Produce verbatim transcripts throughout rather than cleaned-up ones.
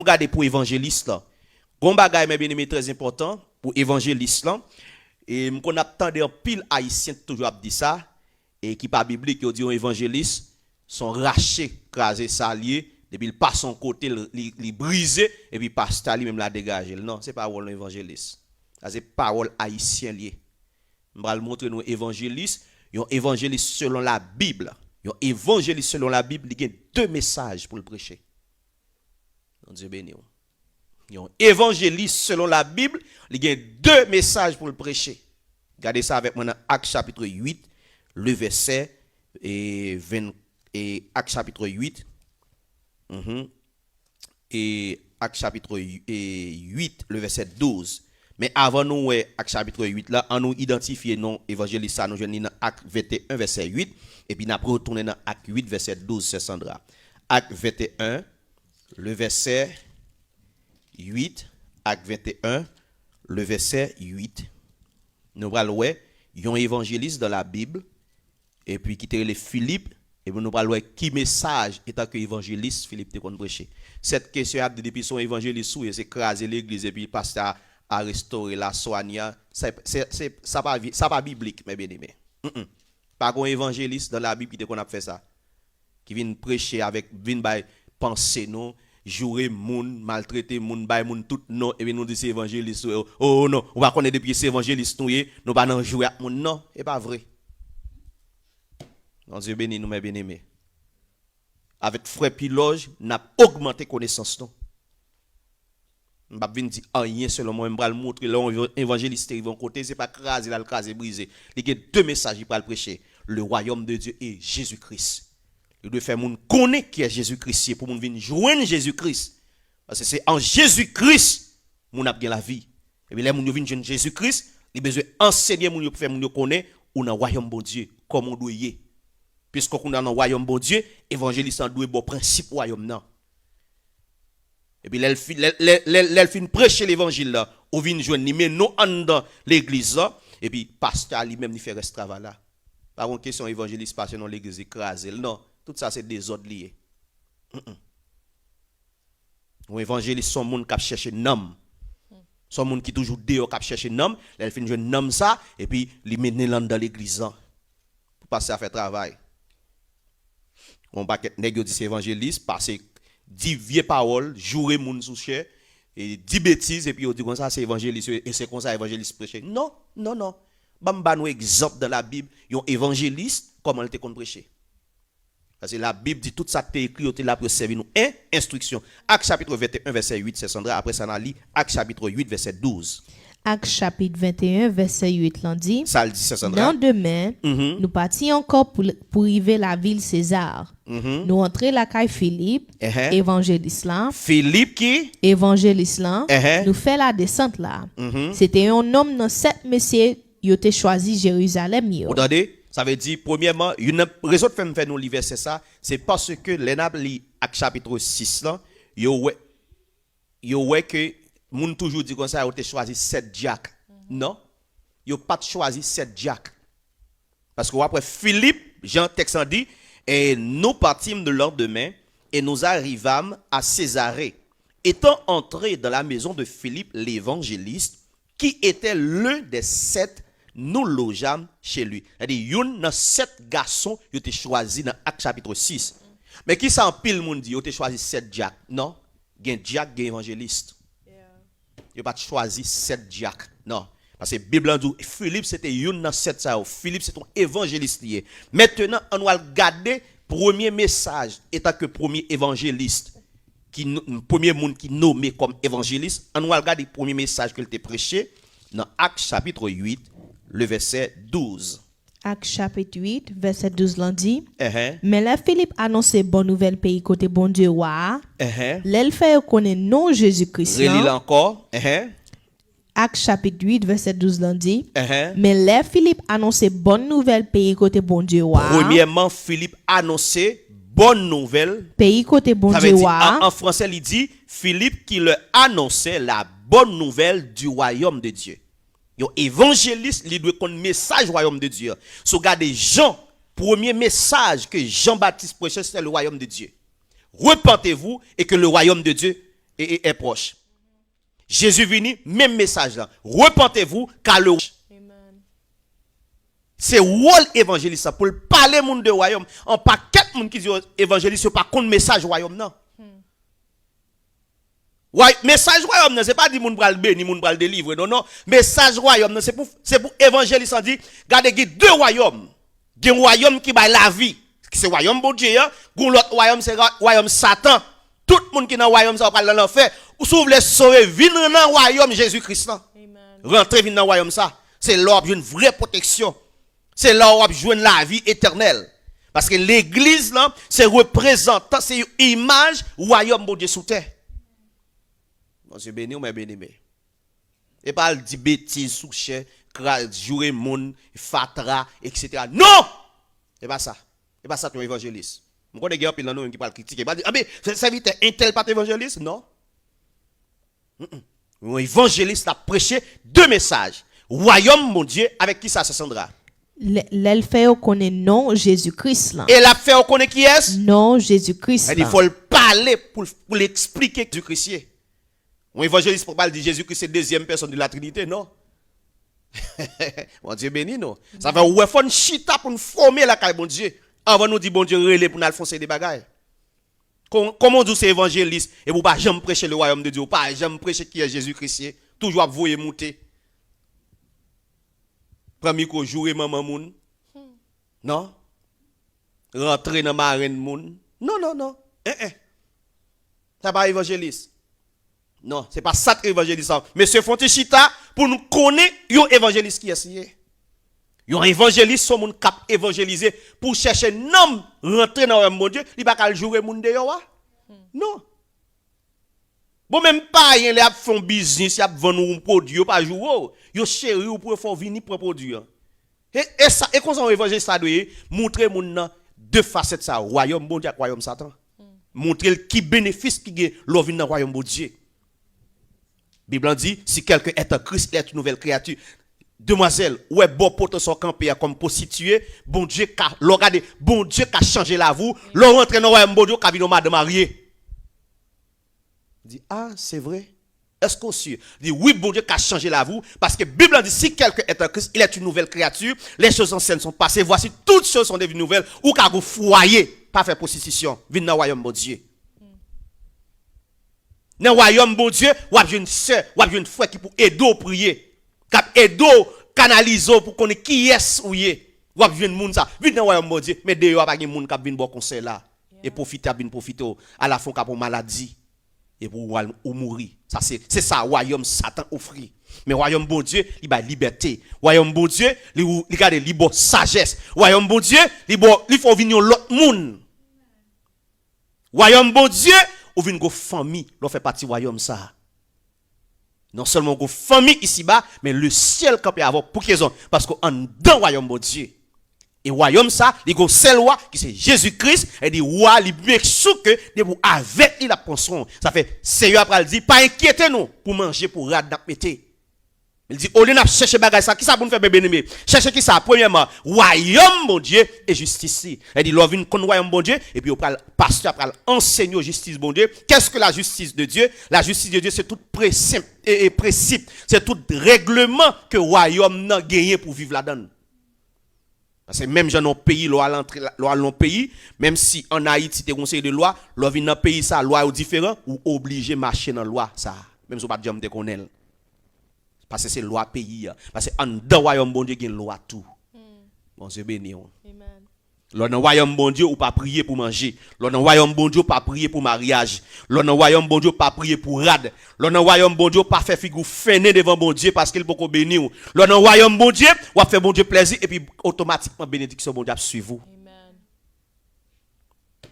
gade pou evanjelis lan. Gon bagay, men byeneme, trè enpòtan pou evanjelis lan. E m konn ap tande anpil Ayisyen toujou ap di sa, e ki pa biblik, yo di yon evanjelis, se yon rache kraze sa l ye, depi l pase yon kote, l, li, li brize, epi pastè a li menm la degaje l. Non, se pa wòl yon evanjelis. Sa se pawòl ayisyen l ye. M pral montre nou evanjelis, yon evanjelis selon Labib. Yon evanjelis selon Labib, li gen de mesaj pou l preche. Bondye beni w. Yon evanjelis selon Labib, li gen de mesaj pou l preche. Gade sa avèk mwen nan Ak chapit uit, le vèsè, e, ven, e, Ak chapit uit, mhm, e, Ak chapit ui-, e, uit, le vèsè douz. Men avan nou wè Ak chapit uit la, an nou idantifye non evanjelis sa, nou jwenn li nan Ak venteyen, vèsè uit, epi n ap retounen nan Ak uit, vèsè douz, sè Sandra. Ak venteyen, le vèsè uit, Ak venteyen, le vèsè uit. Nou pral wè yon evanjelis dan Labib, epi ki te rele Filip, epi nou pral wè ki mesaj, etanke evanjelis, Filip te konn preche. Sèt kesyon y ap di depi se yon evanjelis ou ye, se kraze legliz, epi pastè a, a restore l, a swanye l, se, se, se, sa pa vi-, sa pa biblik, men byeneme. Mm, mm. Pa gen yon evanjelis dan Labib ki te konn ap fè sa. Ki vin preche avèk, vin bay panse nou, joure moun, maltrete moun, bay moun tout non, epi nou di se evanjelis nou ye. O, o, non, ou pa konnen depi se evanjelis nou ye, nou pa nan joure ak moun, non, e pa vre. Bondye beni nou, men byeneme. Avèk frè Pilòj, n ap ogmante konesans nou. M p ap vin di anyen selon mwen, m pral montre lè yon evanjelis te rive yon kote, se pa kraze l al kraze brize. Li gen de mesaj li pral preche, le royaume de Dieu et Jésus-Christ. Li dwe fè moun konnen kiyès Jezi Kris ye pou moun vin jwenn Jezi Kris. Paske se an Jezi Kris moun ap gen lavi. Epi lè moun yo vin jwenn Jezi Kris, li bezwen ansenye moun yo pou fè moun yo konnen ou nan wayòm Bondye, kòman w dwe ye. Piske w nan wayòm Bondye, evanjelis lan dwe ba w prensip wayòm nan. Epi lè l fi-, lè, lè, lè, lè l fin preche levanjil la, ou vin jwenn li, mennen w anndan legliz la, epi pastè a li menm li fè rès travay la. Pa gen kesyon evanjelis pase nan legliz li kraze l. Non, tout sa se dezòd li ye. Mm, mm. Yon evanjelis se yon moun k ap chèche nanm. Se yon moun ki toujou deyò k ap chèche nanm, lè l fin jwenn nanm sa, epi li mennen l anndan legliz lan. Pou pastè a fè travay. Yon pakèt nèg yo di se evanjelis, pase di vye pawòl, joure moun sou chè, e di betiz, epi yo di konsa se evanjelis yo, e se konsa evanjelis preche. Non, non, non. Ban m ba nou egzanp dan Labib, yon evanjelis, kòman l te konn preche. Paske Labib di tout sa k te ekri yo te la pou yo sèvi nou en enstriksyon. Ak chapit venteyen, vèsè uit, sè Sandra, apre sa n a li Ak chapit uit, vèsè douz. Ak chapit venteyen, vèsè uit lan di, sa l di, sè Sandra? Nan demen, mhm, nou pati ankò pou, pou rive lavil Seza. Mhm. Nou antre lakay Filip, ehe, evanjelis la. Filip ki? Evanjelis la. Ehe. Nou fè ladesant la. Mhm. Se te yon nonm nan sèt mesye yo te chwazi Jerizalèm yo. Ou tande? Sa vle di, premyèman, youn nan rezon k fè m fè nou li vèsè sa, se paske lè n ap li Ak chapit sis lan, yo wè, yo wè ke moun toujou di konsa, yo te chwazi sèt dyak. Non, yo pa t chwazi sèt dyak. Paske w ap wè Filip, jan tèks lan di, et nous partîmes le lendemain, et nous arrivâmes à Césarée. Étant entrés dans la maison de Philippe l'évangéliste, qui était l'un des sept, nous logeâmes chez lui. Sètadi, youn nan sèt gason yo te chwazi nan Ak chapit sis. Men ki sa anpil moun di, yo te chwazi sèt dyak? Non, gen dyak, gen evanjelis. Yo pa t chwazi sèt dyak, non. Paske Bib lan di w, Filip se te youn nan sèt sa yo. Filip se te yon evanjelis li ye. Mentenan, ann al gade premye mesaj, etanke premye evanjelis, ki n-, premye moun ki nome kòm evanjelis, ann al gade premye mesaj ke l te preche nan Ak chapit uit, le vèsè douz. Ak chapit uit, vèsè douz lan di, ehe, men lè Filip anonse bon nouvèl peyi kote Bondye wa a, ehe, lè l fè yo konnen non Jezi Kris lan. Reli l ankò. Ehe. Ak chapit uit, vèsè douz lan di, ehe, men lè Filip anonse bon nouvèl peyi kote Bondye wa a. Premyèman, Filip anonse bon nouvèl. Peyi kote Bondye wa a. Sa vle di, an, an fransè, li di, Philippe qui leur annonçait la bonne nouvelle du royaume de Dieu. Yon evanjelis, li dwe konn mesaj wayòm de Dye a. Si w gade Jan, premye mesaj ke Jan Batis preche, se le royaume de Dieu. Repentez-vous et que le royaume de Dieu e, e, est proche. Jezi vini, menm mesaj lan. Repentez-vous, car le... Amen. Se wòl evanjelis la pou l pale moun de wayòm. An pakèt moun ki di yo evanjelis, yo pa konn mesaj wayòm nan. Hmm. Way, mesaj wayòm nan, se pa di moun pral beni, moun pral delivre. Non, non. Mesaj wayòm nan, se pou, se pou evanjelis lan di, gade, gen de wayòm. Gen wayòm ki bay lavi, ki se wayòm Bondye an, gen lòt wayòm, se ra-, wayòm Satan. Tout moun ki nan wayòm sa yo pral nan lanfè. Ou si w vle sove, vin nan wayòm Jezi Kris lan. Amen. Rantre vin nan wayòm sa. Se la w ap jwenn vrè pwoteksyon. Se la w ap jwenn lavi etènèl. Paske legliz lan, se reprezantan, se yon imaj wayòm Bondye sou tè. Bondye beni w, mè benime. E pa al di betiz sou chè, kraz, joure moun, fatra, etsetera. Non! E pa sa. E pa sa k yon evanjelis. M konnen gen anpil nan nou menm ki pral kritike. Pral di, "Anben, sè-, sèvitè entèl pa t evanjelis?" Non. Mm-mm. Yon evanjelis l ap preche de mesaj. Wayòm Bondye avèk kisa, sè Sandra? Lè, lè l fè yo konnen non Jezi Kris lan. E l ap fè yo konnen kiyès? Non Jezi Kris lan. Sètadi fò l pale pou, pou l eksplike Jezi Kris ye. Yon evanjelis pa pral di Jezi Kris se dezyèm pèsòn de la Trinite, non. Bondye beni nou. Sa fè ou wè fò n chita pou n fòme lakay Bondye anvan nou di Bondye rele pou n al fè yon seri de bagay. Kon-, kòman w di w se evanjelis epi w pa janm preche le wayòm de Dye, w pa janm preche kiyès Jezi Kris ye, toujou ap voye moute. Pran mikwo, joure manman moun. Non? Rantre nan marenn moun. Non, non, non. En, en. Sa pa evanjelis. Non, se pa sa k evanjelis sa. Mesye, fon ti chita pou nou konnen yon evanjelis kiyès li ye. Yon evanjelis se yon moun k ap evanjelize pou chèche nanm rantre nan wayòm Bondye, li pa ka al joure moun deyò a. Non. Bon, menm payen, lè y ap fè yon biznis, y ap vann ou yon pwodui, yo pa joure w. Yo cheri w pou yo fè w vini pran pwodui an. E, e sa, e konsa yon evanjelis sa dwe ye, montre moun nan de fasèt sa, wayòm Bondye ak wayòm Satan. Montre l ki benefis ki gen lè w vin nan wayòm Bondye. Bib lan di, si quelqu'un est en Christ, il est une nouvelle créature. Demwazèl, ou wè bò poto sa w kanpe a kòm pwostitiye, Bondye ka, lè w gade, Bondye ka chanje lavi w, lè w rantre nan wayòm Bondye, ou ka vin yon madan marye. Di, ah, c'est vrai. Est-ce que vous sûr? Di, wi, Bondye ka chanje lavi w, paske Bib lan di, si quelqu'un est en Christ, il est une nouvelle créature. Les choses anciennes sont passées, voici, toutes choses sont devenues nouvelles. Ou ka gon fwaye, pa fè pwostitisyon. Vin nan wayòm Bondye. Nan wayòm Bondye, w ap jwenn sè, w ap jwenn frè ki pou ede w priye, k ap ede w kanalize w pou konnen kiyès ou ye. W ap jwenn moun sa. Vin nan wayòm Bondye, men deyò a pa gen moun k ap vin ba w konsèy la. E pwofitè ap vin pwofite w. Alafen w ka pran maladi. Epi w al, ou mouri. Sa se, se sa wayòm Satan ofri. Men wayòm Bondye, li bay libète. Wayòm Bondye, li, li gade, li ba w sajès. Wayòm Bondye, li ba w, li fè w vin yon lòt moun. Wayòm Bondye, ou vin gon fanmi lè w fè pati wayòm sa a. Non sèlman w gon fanmi isiba, men lesyèl kanpe avè w. Pou ki rezon? Paske w anndan wayòm Bondye. E wayòm sa, li gon sèl wa, ki se Jezi Kris, e di wa, li make sure ke depi w avèk li, l ap pran swen w. Sa fè, Seyè a pral di, pa enkyete nou pou manje, pou rad n ap mete. Li di, olye n ap chèche bagay sa, kisa pou n fè, byeneme? Chèche kisa? Premyèman, wayòm Bondye e jistis li. Li di, lè w vin konn wayòm Bondye, epi yo pral, pastè a pral ansenye w jistis Bondye. Qu'est-ce que la justice de Dieu? La justice de Dieu, se tout prensip, e, e, prensip, se tout règleman ke wayòm nan genyen pou viv ladan l. Paske menm jan nan yon peyi, lè w al antre, lè w al nan yon peyi, menm si ann Ayiti te gon seri de lwa, lè w vin nan peyi sa, lwa yo diferan, ou oblije mache nan lwa sa. Menm si w pa t janm te konnen l. Paske se lwa peyi a. Paske anndan wayòm Bondye gen lwa tou. Bondye beni w. Amen. Lè w nan wayòm Bondye, ou pa priye pou manje. Lè w nan wayòm Bondye, ou pa priye pou maryaj. Lè w nan wayòm Bondye, ou pa priye pou rad. Lè w nan wayòm Bondye, ou pa fè figi w fennen devan Bondye paske l poko beni w. Lè w nan wayòm Bondye, w ap fè Bondye plèzi epi otomatikman benediksyon Bondye ap swiv ou. Amen.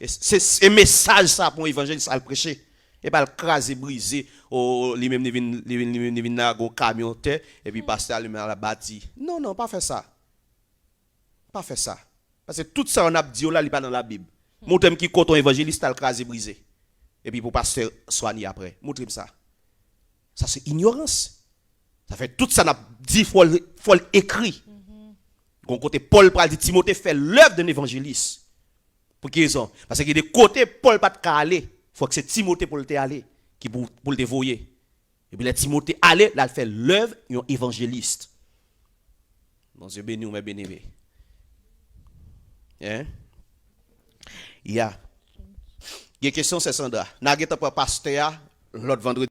E se, se mesaj sa pou yon evanjelis al preche. E pa al kraze brize, o, li menm li vin, li vin, li vin, li vin lage yon kamyon tè, epi pastè a li menm al bati. Non, non, pa fè sa. Pa fè sa. Paske tout sa yo n ap di yo la, li pa nan Labib. Montre m ki kote yon evanjelis t al kraze brize. Epi pou pastè swanye apre. Montre m sa. Sa se inyorans. Sa fè tout sa n ap di, fò l, fò l ekri. Gon kote Pòl pral di Timote fè lèv d'un évangéliste. Pou ki rezon? Paske gen de kote Pòl pa t ka ale. Fòk se Timote pou l te ale. ki pou, pou l te voye. Epi lè Timote ale, l al fè lèv yon evanjelis. Bondye beni w, mè Beneme. Hein? Ya. Gen kesyon, sè Sandra. N a gentan pran pastè a lòt vandredi.